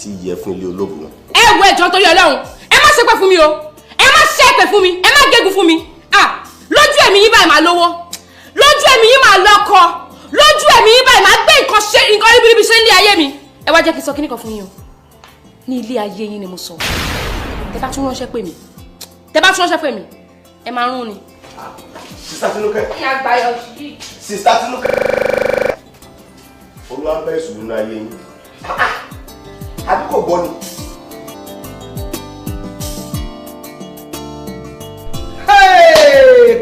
tí yẹ fún ilé ológun. Ẹ wo, ẹjọ́, torí Ọlọ́run, ẹ má ṣépè fún mi o, ẹ má ṣépè fún mi, ẹ má gégùn fún mi. Ah, lójú ẹ̀mí yín báyìí máa lówó, lójú ẹ̀mí yín máa lọ́kọ, lójú ẹ̀mí yín báyìí máa gbé nǹkan ṣe, nǹkan ribiribi ṣe ní ayé mi. Ẹ wá jẹ́ kí n sọ kíní kan fún yín o. Ní ilé ayé yín ni mo sọ, tẹ bá tún ránṣẹ́ pè mí, tẹ bá tún ránṣẹ́ pè mí, ẹ máa rún ni. Sister Tinúkẹ́. Ní àgbáyọ yìí. Sister Tinúkẹ́. Olúwa bẹ́ ìṣòro nínú ayé yín. Àbí kò gbọ́ ni?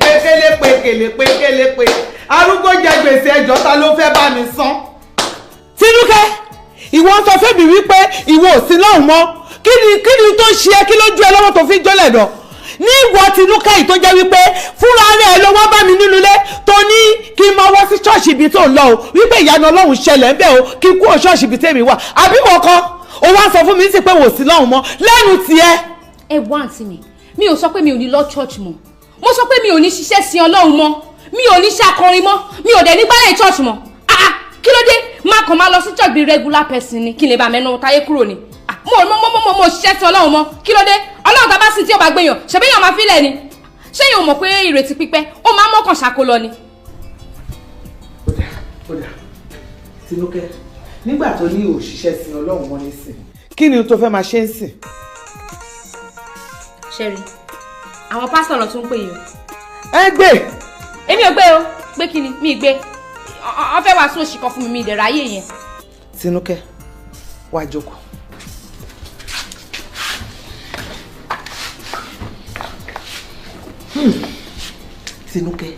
Pékélé pékélé pékélé pé arúgbó jẹ gbèsè, ẹjọ́, ta ló fẹ́ bá mi san? Tinúkẹ́, ìwọ ń sọ fẹ́mi wípé ìwọ ò sí lọ́hùn mọ́. Kí ni tó ń ṣe ẹ́? Kí ló ju ẹ lọ́wọ́ tó fi ń jólẹ̀ dọ̀ ní ìwọ Tinúkẹ́ yìí, tó jẹ́ wípé fúnra rẹ̀ ló wá bá mi nínú ilé, tó ní kí n máa wá sí ṣọ́ọ̀ṣì ibi tó ń lọ o, wípé ìyanu Ọlọ́run ṣẹlẹ̀ ń bẹ̀ o, kí n kúrò ṣọ́ọ̀ṣì ibi tèmi wà? Àbí wọ́n kọ́ o wá sọ fún mi sí pé wò sí lọ́hùn mọ́ lẹ́nu tiẹ̀? Ẹ wá, àǹtí mi, mi ò sọ pé mi ò ní lọ church mọ́. Mo sọ pé mi ò ní ṣiṣẹ́ sin Ọlọ́run mọ́, mi ò ní ṣe akọrin mọ́, mi ò dẹ̀ ní gbálẹ̀ church mọ́. Ah ah, kí ló dé? Má kàn máa lọ sí church bí regular person ni, kí n lè bá mẹ́nu táyé kúrò ni. Ah, mo ṣiṣẹ́ sin Ọlọ́run mọ́, kí ló dé? Ọlọ́run tá a bá sìn tí ó bá gbéyàn, ṣebí èèyàn máa fílẹ̀ ni? Ṣé yóò mọ̀ pé ìrètí pípẹ́ ó máa ń mọ́kàn ṣàkó lọ ni? Ó dà, ó dà. Tinúkẹ́, nígbà tó ní òṣìṣẹ́ sin Ọlọ́run mọ́ nísìn, kí ni tó fẹ́ máa ṣe ń sìn? Ṣẹ́rí, àwọn pásítọ̀ lọ tún ń pè yìí o. Ẹ gbé. Èmi ò gbé o. Gbé kí ni? Mi gbé. Ọ fẹ́ wàásù òṣì kan fún mi, mi ìdẹ̀rẹ̀ ayé yẹn. Tinúkẹ́, wá jókòó. Tinúkẹ́,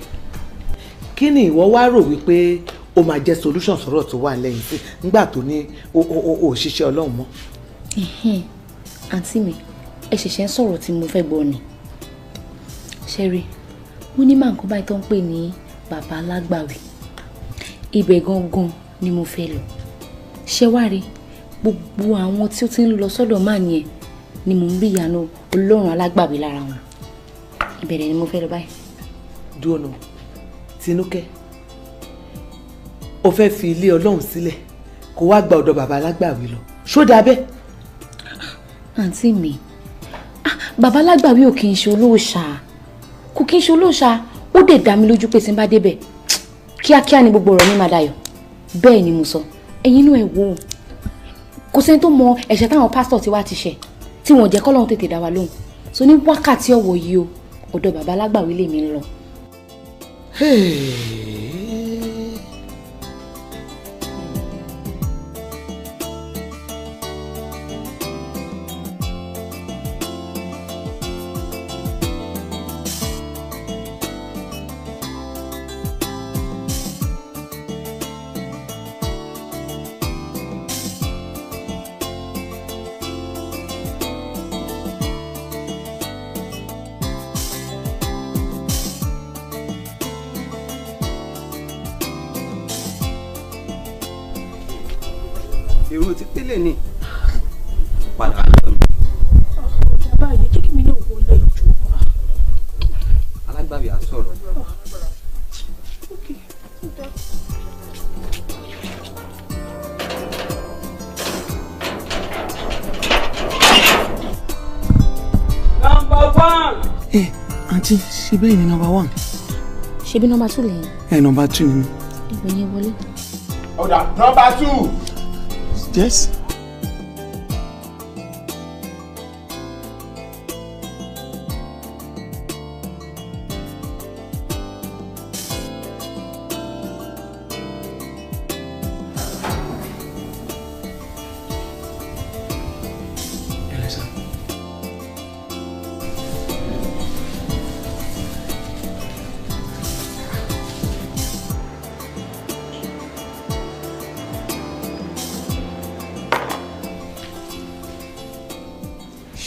kí ni ìwọ wá rò wípé ó máa jẹ́ solution sọ̀rọ̀ tó wà lẹ́yìn sí nígbà tó ní o ṣiṣẹ́ Ọlọ́run mọ́? Àǹtí mi, ẹ ṣẹ̀ṣẹ̀ ń sọ̀rọ̀ tí mo fẹ́ gbọ́ ni. Ṣẹ́rí, wọ́n ní máa nǹkan báyìí tó ń pè ní bàbá alágbàwí. Ibẹ̀ gangan ni mo fẹ́ lọ. Ṣé wá rí gbogbo àwọn tí ó ti ń lọ sọ́dọ̀ máà yẹn ni mò ń rí ìyanu Ọlọ́run alágbàwí lára wọn. Ìbẹ̀rẹ̀ ni mo fẹ́ lọ báyìí. Dúró nà, Tinúkẹ́, o fẹ́ fi ilé Ọlọ́run sílẹ̀ kó wá gba ọ̀dọ̀ bàbá alágbàwí lọ? Ṣó dáa bẹ́ẹ̀? Àǹtí mi, ah, bàbá alágbàwí ò kì í ṣe olóòṣà, kò kì í ṣe olóòṣà. Ó dẹ̀ dá mi lójú pé tí n bá débẹ̀, kíákíá ni gbogbo ọ̀rọ̀ mi máa dayọ̀. Bẹ́ẹ̀ ni mo sọ. Ẹ̀yin inú ẹ̀ wò ó, kò sẹ́ni tó mọ ẹ̀ṣẹ̀ táwọn pásítọ̀ ti wá ti ṣẹ̀ tí wọ́n jẹ́ kọ́lọ́run tètè dá wa lóhùn. So ní wákàtí ọ̀wọ̀ yìí o, ọ̀dọ̀ bàbá alágbàwí lèmi ń lọ. Hey. Èrò ti pélé ní padà wá lọ mi. Ọjà báyìí, jẹ́ kí mi náà wọlé jù. Alágbàwí á sọ̀rọ̀. Ok, ó dáa. Number one. Ẹ àǹtí, ṣe bẹ́ẹ̀ ni number one? Ṣebí number two lẹ́yìn? Ẹ, number two ni mí. Ìwé yẹn wọlé. Ọ̀dà, number two. Yes. Ẹ lẹ sá.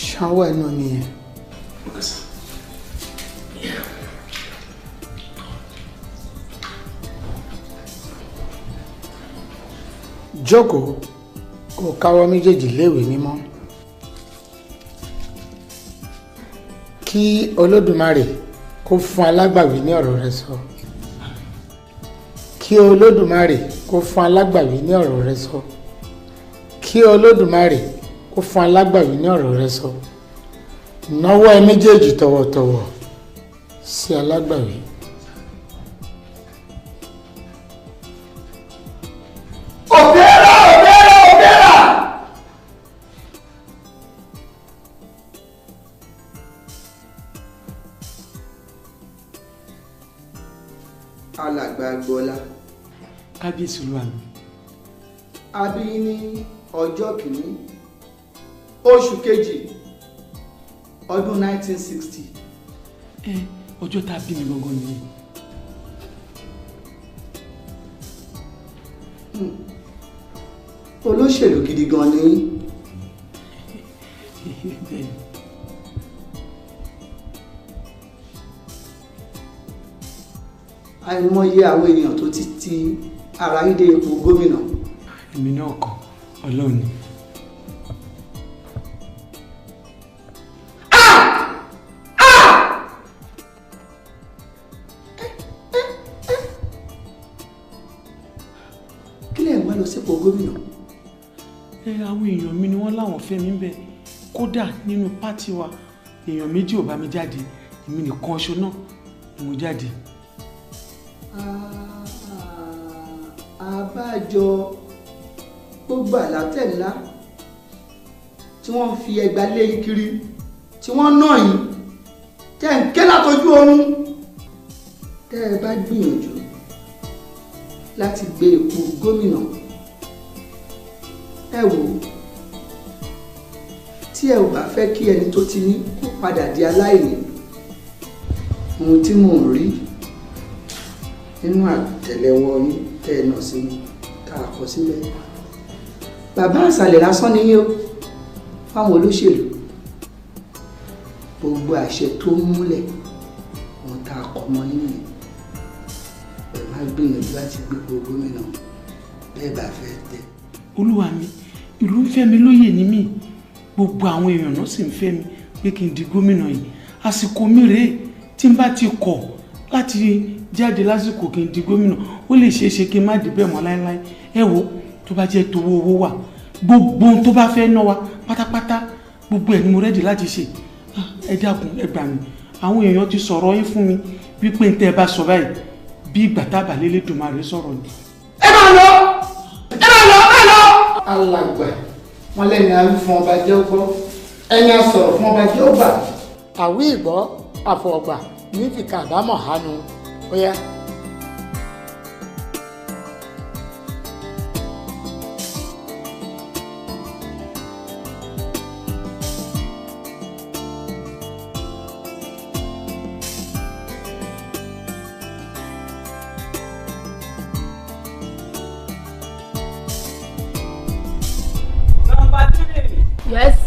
Ṣáwọ́ ẹ̀ náà nìyẹn. Okay, sir. Jókòó, kó káwọ́ méjèèjì léèwé mímọ́, kí Olódùmarè kó fún alágbàwí ní ọ̀rọ̀ rẹ̀ sọ, kí Olódùmarè kó fún alágbàwí ní ọ̀rọ̀ rẹ̀ sọ, kí Olódùmarè kó fún alágbàwí ní ọ̀rọ̀ rẹ sọ. Náwó ẹ méjèèjì tọ̀wọ̀tọ̀wọ̀ sí alágbàwí. Òbẹ́rà òbẹ́rà òbẹ́rà. Alàgbà Agboola. Kábíyèsí olúwa mi. A bí yín ní ọjọ́ kìíní oṣù kejì ọdún 1960. Ẹ ọjọ́ tá a bí mi gangan nìyẹn. Olóṣèlú gidi gan ni yín. Bẹ́ẹ̀ni. Àìmọye àwọn èèyàn tó ti ti ara yín dé ipò gómìnà. Èmi náà kọ́, Ọlọ́run ni. Kí lẹ̀ ń wá lọ sípò gómìnà? Ẹ àwọn èèyàn mi ni wọ́n láwọn fẹ́ mi bẹ́ẹ̀. Kódà nínú pátì wa, èèyàn méjì ò bá mi jáde, èmi nìkan ṣo náà ni mo jáde. Àbájọ gbogbo àlátẹ̀ ńlá tí wọ́n fi ẹgba lé yín kiri, tí wọ́n nà yín, tẹ́ ń ké látọjú oorun. Tẹ́ ẹ bá gbìyànjú láti gbé ipò gómìnà, ẹ wò ó, tí ẹ ò bá fẹ́ kí ẹni tó ti ní kó padà di aláìní, ohun tí mò ń rí nínú àtẹ́lẹwọ́ yín tẹ́ ẹ nà sí mi tá a kọ sílẹ̀, bàbá àṣàlẹ̀ lásán ni yín o fáwọn olóṣèlú. Gbogbo àṣẹ tó ń múlẹ̀ ohun tá a kọ mọ́ yín nìyẹn. Ẹ má gbìyànjú láti gbépo gómìnà bẹ́ẹ̀ bá fẹ́ tẹ. Olúwa mi, ìlú ń fẹ́ mi lóyè ní mí, gbogbo àwọn èèyàn náà sì ń fẹ́ mi pé kí n di gómìnà yìí. Àsìkò mi rèé, tí n bá ti kọ̀ láti jáde lásìkò kí n di gómìnà, ó lè ṣeé ṣe kí n má débẹ̀ mọ́ láéláé. Ẹ wo, tó bá jẹ́ tówó owó wà, gbogbo ohun tó bá fẹ́ ná wa pátápátá, gbogbo ẹ̀ ni mo rẹ́dì láti ṣe. Ẹ dákun, ẹ gbà mí. Àwọn èèyàn ti sọ̀rọ̀ yín fún mi wípé n tẹ́ ẹ bá sọ báyìí bí ìgbà tábà lélẹ́dùmarè sọ̀rọ̀ ni. Ẹ máa lọ! Ẹ máa lọ! Ẹ máa lọ! Alàgbà wọn lẹ́ni à ń fún ọba jẹ́ ó gbọ́, ẹni a sọ̀rọ̀ fún ọba jẹ́ ó gbà. Àwí ìgbọ́ àfọ̀ọ̀gbà ní fìkà àbámọ̀ hánu ó yá. Number 3. Yes.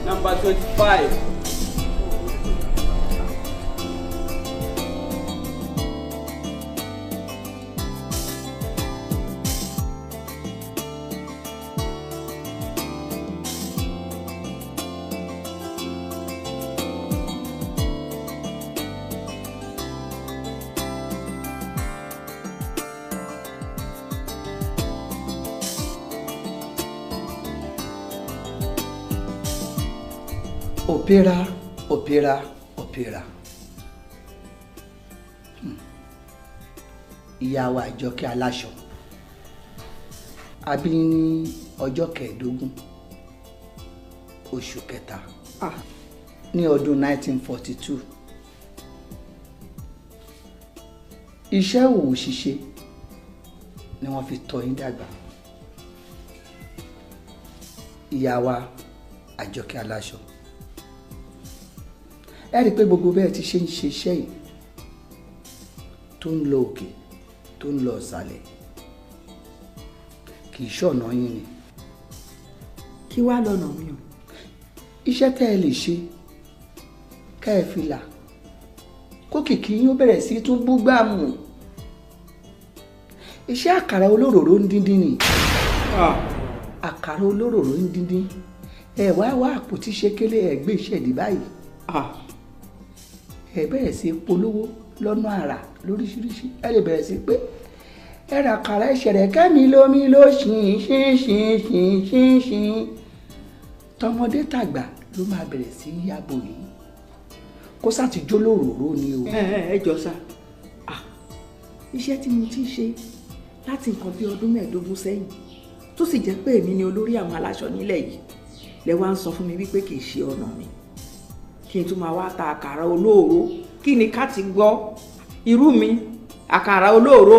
Number 25. Òpera, òpera, òpera. Ìyá wa Àjọkẹ́ Aláṣọ, a bí ní ọjọ́ 15 oṣù kẹta ní ọdún 1942. Iṣẹ́ òwò ṣíṣe ni wọ́n fi tọ́ yín dàgbà. Ìyá wa Àjọkẹ́ Aláṣọ, ẹ rí i pé gbogbo bẹ́ẹ̀ ti ṣe ń ṣe iṣẹ́ yìí tó ń lọ òkè tó ń lọ ìsàlẹ̀ kì í ṣọ̀nà yín ni. Kí wàá lọ́nà mi o? Iṣẹ́ tẹ́ ẹ lè ṣe ká ẹ fi là kó kìkì yín ó bẹ̀rẹ̀ sí tún búgbàmù. Iṣẹ́ àkàrà olóròró ń díndín ni. Àkàrà olóròró ń díndín. Ẹ wá wá àpótí ṣékélé ẹ gbé iṣẹ́ ìdí báyìí. Ẹ bẹ̀rẹ̀ sí polówó lọ́nà àrà lóríṣiríṣi. Ẹ lè bẹ̀rẹ̀ sí pé ẹ ra àkàrà ẹ̀ṣẹ̀rẹ̀ kẹ́mi lómi ló ṣìn ṣìn ṣìn ṣìn ṣìn ṣìn. Tọmọdé tàgbà ló máa bẹ̀rẹ̀ sí yàbò yìí. Kó sá ti jó lóròró ni o. Ẹ jọ sá, iṣẹ́ tí mo ti ń ṣe láti nǹkan bí ọdún 15 sẹ́yìn tó sì jẹ́ pé èmi ni olórí àwọn aláṣọ nílẹ̀ yìí lẹ wá ń sọ fún mi wípé kì í ṣe ọ̀nà mi kí n tún máa wá ta àkàrà olóòró. Kí ni ká ti gbọ́ irú mi àkàrà olóòró?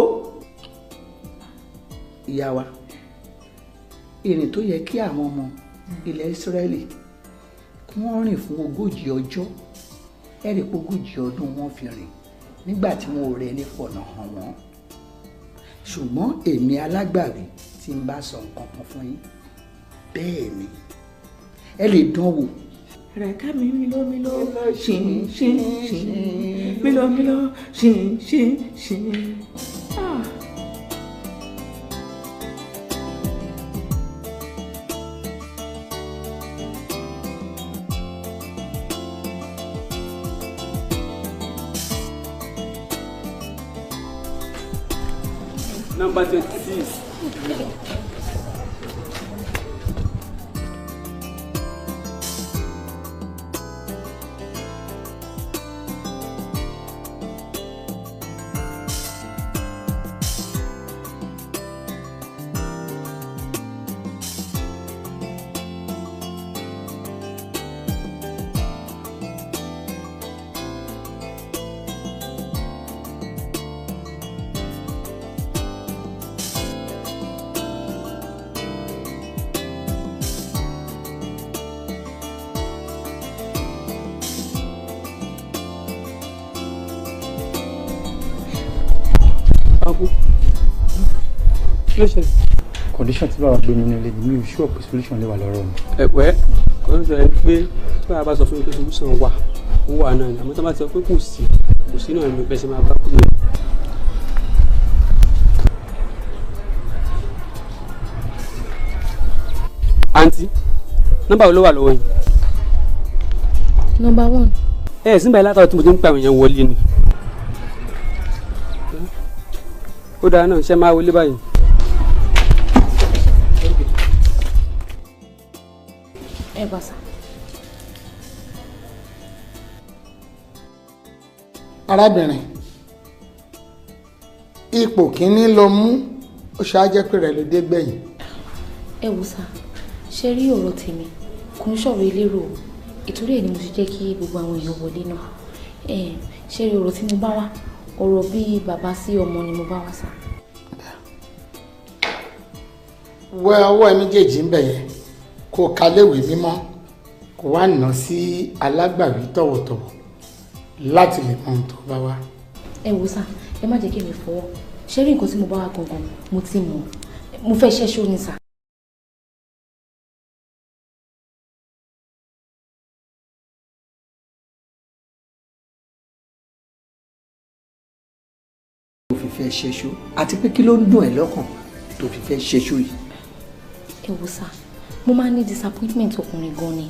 Ìyá wa, ìrìn tó yẹ kí àwọn ọmọ ilẹ̀ Ísírẹ́lì kí wọ́n rìn fún 40 ọjọ́, ẹ̀rí pé 40 ọdún wọ́n fi rìn nígbà tí wọn ò rẹ ní fọ̀nà hàn wọ́n. Ṣùgbọ́n èmi alágbàwí tí ń bá sọ nǹkan kan fún yín, bẹ́ẹ̀ ni ẹ lè dán wò. Rẹ̀ká mi mílò mílò ṣìn ṣìn ṣìn mílò mílò ṣìn ṣìn ṣìn. Number 26. Condition tí bàbá gbé mi nílé ni mi ò sure pé solution lè wà lọ́rọ̀ mi. Ẹ̀wẹ́ kò ń sọ ẹ pé tí bàbá bá sọ fún mi pé solution wà ó wà náà ni, àmọ́ tí wọ́n bá ti sọ pé kò sí kò sí náà ni bẹ́ẹ̀ ṣe máa bá kú mi. Àǹtí, nọ́mbà wo ló wà lọ́wọ́ yín? Nọ́mbà 1. Ẹ ẹ̀ síbẹ̀ látàrí tí mo ti ń pa àwọn èèyàn wọlé ni. Ó dáa náà, ṣe máa wọlé báyìí. Ẹ gbà sá. Arábìnrin, ipò kínní ló mú, ó ṣáájẹ́ pé rẹ̀ ló dé gbẹ̀yìn. Ẹ wò sá, ṣe rí ọ̀rọ̀ tèmi kò ń ṣọ̀rọ̀ elérò o, ìtorí ẹ̀ ni mo ṣe jẹ́ kí gbogbo àwọn èèyàn wọlé náà. Ṣe rí ọ̀rọ̀ tí mo bá wá, ọ̀rọ̀ bíi bàbá sí ọmọ ni mo bá wá sá. Wẹ ọwọ́ ẹ méjèèjì ń bẹ̀ yẹn kó ka léwèé mímọ́ kó wá nà sí alágbàwí tọ̀wọ̀tọ̀wọ̀ láti lè mọ ohun tó bá wá. Ẹ wò sá, ẹ má jẹ́ kí èmi fọwọ́. Ṣé rí nǹkan tí mo bá wá gangan mo ti mọ̀, mo fẹ́ ṣẹ́ṣó ni sá. Tó fi fẹ́ ṣẹ́ṣó, àti pé kí ló ń dùn ẹ́ lọ́kàn tó fi fẹ́ ṣẹ́ṣó yìí? Ẹ wò sá, mo máa ń ní disappointment ọkùnrin gan ni.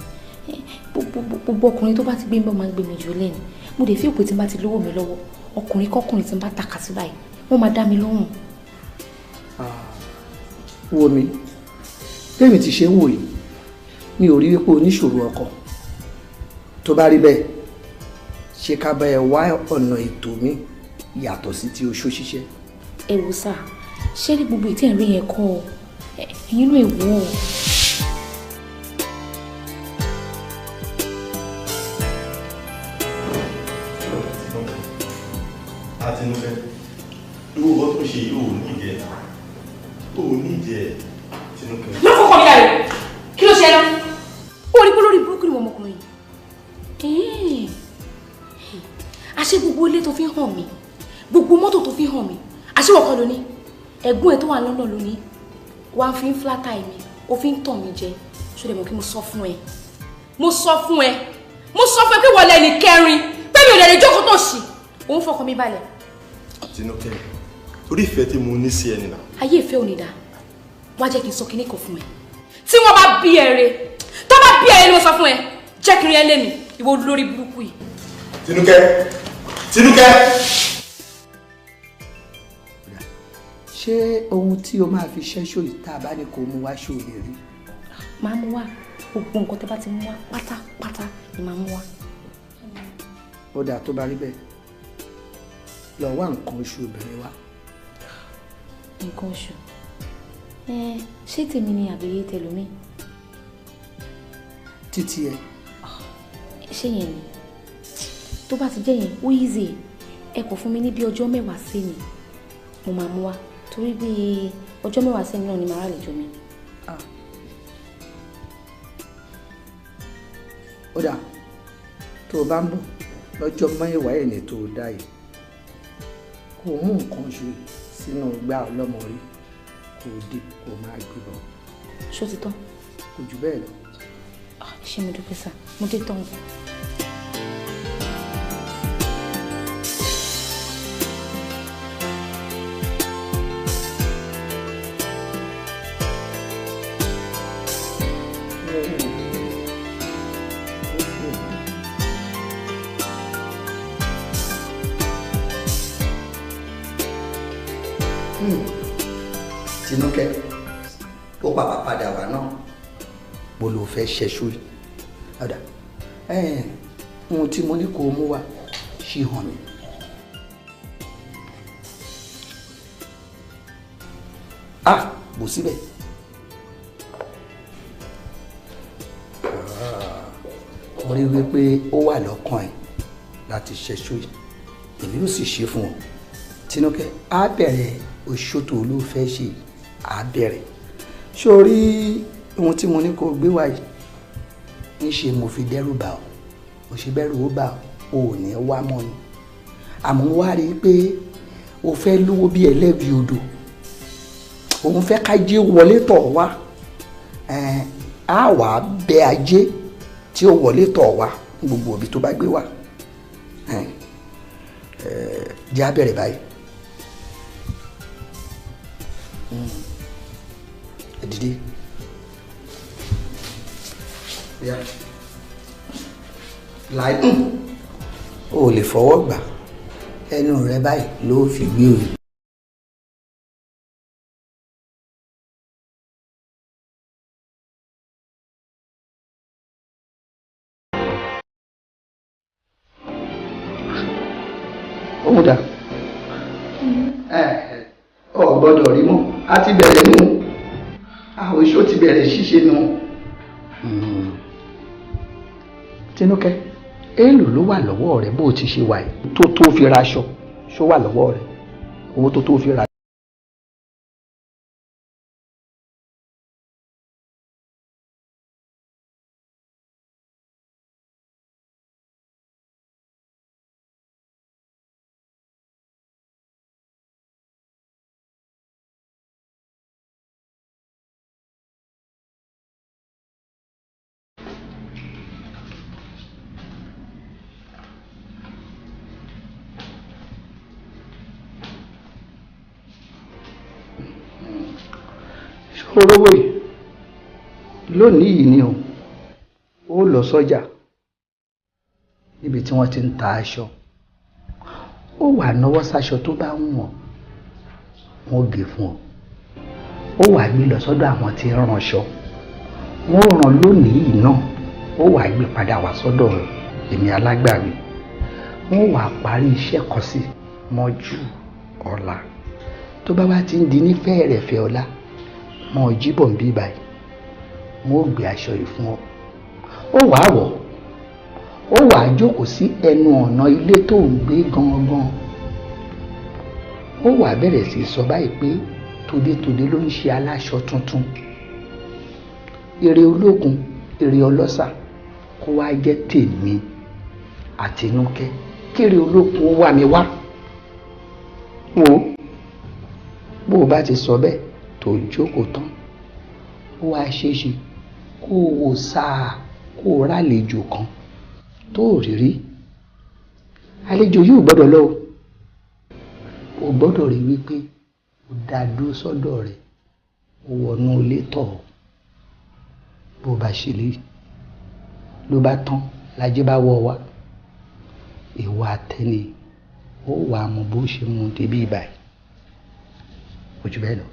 Gbogbo ọkùnrin tó bá ti gbé mi bọ́ máa ń gbé mi jù lẹ́nu. Mo dẹ̀ fi òpè tí n bá ti lówó mi lọ́wọ́, ọkùnrin kọ́kùnrin tí n bá tàka sí báyìí, wọ́n máa dá mi lóhùn. Wo mi, bẹ́ẹ̀mi ti ṣe ń wò yìí, mi ò rí wípé oníṣòro ọkọ. Tó bá rí bẹ́ẹ̀, ṣé ká bá ẹ wá ọ̀nà ètò mi yàtọ̀ sí ti oṣó ṣíṣẹ́? Ẹ wò sá, ṣé rí gbogbo ìtẹ́ ìrí yẹn kọ́ ọ, ẹ̀yin ló èwọ̀ o. Àtinúkẹ́, irú ọ̀rọ̀ tó ṣe yìí ò ní ìjẹ, ò ní ìjẹ, Tinúkẹ́. Lọ́kọ̀ọ́kọ́ mi dàrú, kí ló ṣe lọ? Ó rí pé lórí burúkú ni ọmọkùnrin yìí. Àṣé gbogbo ilé tó fi hàn mí, gbogbo mọ́tò tó fi hàn mí, àṣé wọ́n kọ́ ló ní? Ẹ̀gbọ́n ẹ̀ tó wà lọ́nà ló ní, wàá fi ń flátà mi, ó fi ń tàn mí jẹ. Ṣó lè mọ̀ kí mo sọ fún ẹ? Mo sọ fún ẹ, mo sọ fún ẹ pé wọlé ẹnì kẹrin, pé mi ò lè lè jókòó tó ṣì, òun fọkàn mi balẹ̀. Tinúkẹ́, torí ìfẹ́ tí mo ní sí ẹ nìyà. Ayé ìfẹ́ ò ní dáa, wá jẹ́ kí n sọ kinní kan fún ẹ. Tí wọ́n bá bí ẹ re, tó bá bí ẹ ni mo sọ fún ẹ, jẹ́ kí n rí ẹ lé mi, ìwọ olórí burúkú yìí. Tinúkẹ́, Tinúkẹ́. Ṣé ohun tí o máa fi ṣẹ́ṣọ́ yìí tá a bá ní kó mú wá ṣó lè rí? Màá mú wá, gbogbo nǹkan tẹ́ bá ti mú wá pátápátá ni màá mú wá. Ó dáa, tó bá rí bẹ́ẹ̀, lọ wá nǹkan oṣù obìnrin wá. Nǹkan oṣù? Ṣé tèmi ni àbí tẹlòmíì? Títí ẹ. Ṣé yẹn ni? Tó bá ti jẹ́ yẹn, ó easy. Ẹ kò fún mi ní bí ọjọ́ mẹ́wàá sí ni mo máa mú wá, torí bí ọjọ́ mẹ́wàá sí náà ni màá ràlejò mi. Ó dáa, tó o bá ń bọ̀ lọ́jọ́ mẹ́wàá ẹ̀ ní tó o dá yìí, kò mú nǹkan oṣù sínú igbá ọlọ́mọ rí, kò dé kò máa gbé bọ̀. Ṣó ti tán? Kò jù bẹ́ẹ̀ lọ. Ṣé mo dúpẹ́ sá, mo dé tán. Tinúkẹ́, ó pàpà padà wá náà, bó ló fẹ́ ṣẹ́ṣú yìí. Ọ̀dà, ohun tí mo ní kó o mú wá ṣì hàn mí. Ah, bò síbẹ̀. Mo rí wípé ó wà lọ́kàn ẹ̀ láti ṣẹ́ṣú yìí, èmi ò sì ṣe fún ọ. Tinúkẹ́, á bẹ̀rẹ̀ oṣó tó ló fẹ́ ṣe, á bẹ̀rẹ̀. Ṣé o rí ohun tí mo ní kó gbé wá yìí? Ń ṣe mo fi dẹ́rù bà ọ́, mo ṣe bẹ́rù ó bà ọ́, ò ní wá mọ́ ni. Àmọ́ wá rí i pé o fẹ́ lówó bí ẹlẹ́bi odò, òun fẹ́ kájé wọlé tọ̀ wá, á wà á bẹ ajé tí ó wọlé tọ̀ wá gbogbo òbí tó bá gbé wá. Jẹ́ á bẹ̀rẹ̀ báyìí. Dìde. Láì o lè fọwọ́ gbà, ẹnu rẹ báyìí ló fi gbé òye. Òun dà, ọ gbọ́dọ̀ rí mọ́, a ti bẹ̀rẹ̀ nù, àwọn iṣó ti bẹ̀rẹ̀ ṣíṣe nù. Tinúkẹ́, èèlò ló wà lọ́wọ́ rẹ bó o ti ṣe wà yìí tó tó fi ra aṣọ? Ṣó wà lọ́wọ́ rẹ owó tó tó fi ra? Olówó yìí lónìí yìí ni ó lọ sọ́jà níbi tí wọ́n ti ń ta aṣọ, ó wà náwó sáṣọ tó bá ń wọ̀n, wọ́n gé fún ọ, ó wà gbé lọ sọ́dọ̀ àwọn tí ń ránṣọ, wọ́n rán lónìí yìí náà, ó wà gbé padà wá sọ́dọ̀ rẹ̀. Èmi alágbàwí wọ́n wà parí iṣẹ́ kan sí mọ́jú ọ̀la. Tó bá wá ti ń di ní fẹ́ẹ̀rẹ̀fẹ́ ọ̀la, mọ́ ọ jíbọ̀ ń bí báyìí, wọ́n ó gbé aṣọ yìí fún ọ. Ó wàá wọ̀, ó wàá jókòó sí ẹnu ọ̀nà ilé tó ń gbé gangan. Ó wàá bẹ̀rẹ̀ sí sọ báyìí pé tòde-tòde ló ń ṣe aláṣọ tuntun. Ire olókun, ire ọlọ́sà, kó wá jẹ́ tèmi àtinúkẹ́. Kéré olókun ó wà mí wá. Wò ó, bó o bá ti sọ bẹ́ẹ̀ tó jókòó tán, ó wá ṣeéṣe kó o wò sáà kó o rálejò kan tó ò rí rí. Àlejò yìí ò gbọ́dọ̀ lọ o. O gbọ́dọ̀ rí wípé o dá dúró sọ́dọ̀ rẹ̀, o wọnú ilé tọ̀ ọ́. Bó o bá ṣe lè ló bá tán, lajẹ́ bá wọ̀ wá. Ìwọ àtẹni ó wàá mọ bó ṣe mú un débi báyìí. Kò jù bẹ́ẹ̀ lọ.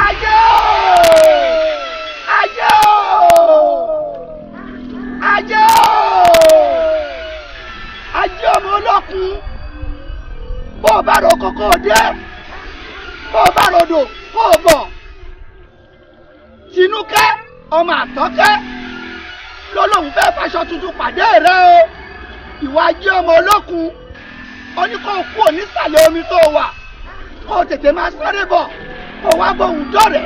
Ajé o! Ajé o! Ajé o! Ajé ọmọ olókun, bó o bá ro kókó dé, bó o bá rodò kó o bọ̀. Tinúkẹ́ ọmọ àtọ́kẹ́ ló lóun fẹ́ faṣọ tuntun pàdé rẹ o. Ìwà ajé ọmọ olókun, ó ní kó o kúrò nísàlẹ̀ omi tó wà, kó o tètè máa sáré bọ̀, kó wá bóun dọ̀rẹ́.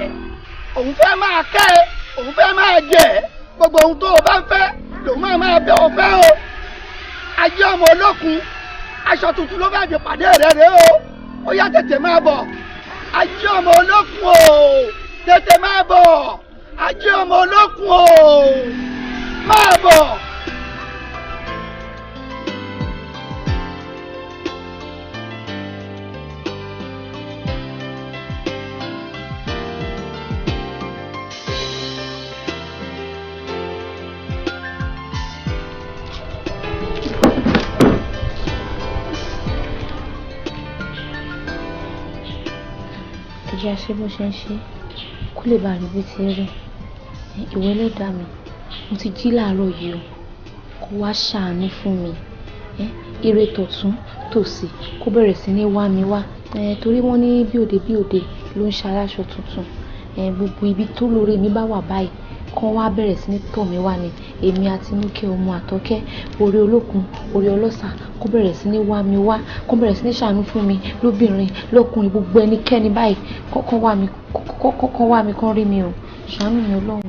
Òun fẹ́ máa kẹ́ ẹ, òun fẹ́ máa jẹ ẹ́, gbogbo ohun tó o bá ń fẹ́ lòun máa máa bẹ́ ọ fẹ́ o. Ajé ọmọ olókun, aṣọ tuntun ló fẹ́ẹ́ fi pàdé rẹ rẹ o. Ó yá tètè máa bọ̀. Ajé ọmọ olókun o, tètè máa bọ̀. Ajé ọmọ olókun o, máa bọ̀. Ẹ jẹ́ àṣẹ bó ṣe ń ṣe kó lè bá rí bí ti rí. Ìwọ ẹlẹ́dàá mi, mo ti jí láàárọ̀ yìí o, kó wá ṣàánú fún mi. Ire tọ̀tún tòsì kó bẹ̀rẹ̀ sí ní wá mi wá. Torí wọ́n ní bí òde bí òde ló ń ṣe aláṣọ tuntun. Gbogbo ibi tó lóore mi bá wà báyìí, kán wá bẹ̀rẹ̀ sí ní tọ̀ mí wá ni. Èmi àtinúkẹ́ ọmọ àtọ́kẹ́, orí olókun, orí ọlọ́sà, kó bẹ̀rẹ̀ sí ní wá mi wá, kó bẹ̀rẹ̀ sí ní ṣàánú fún mi lóbìnrin, lọ́kùnrin, gbogbo ẹnikẹ́ni báyìí, kọ́kọ́ wá mi, kọ́kọ́ wá mi kán rí mi o. Ṣàánú mi Ọlọ́run.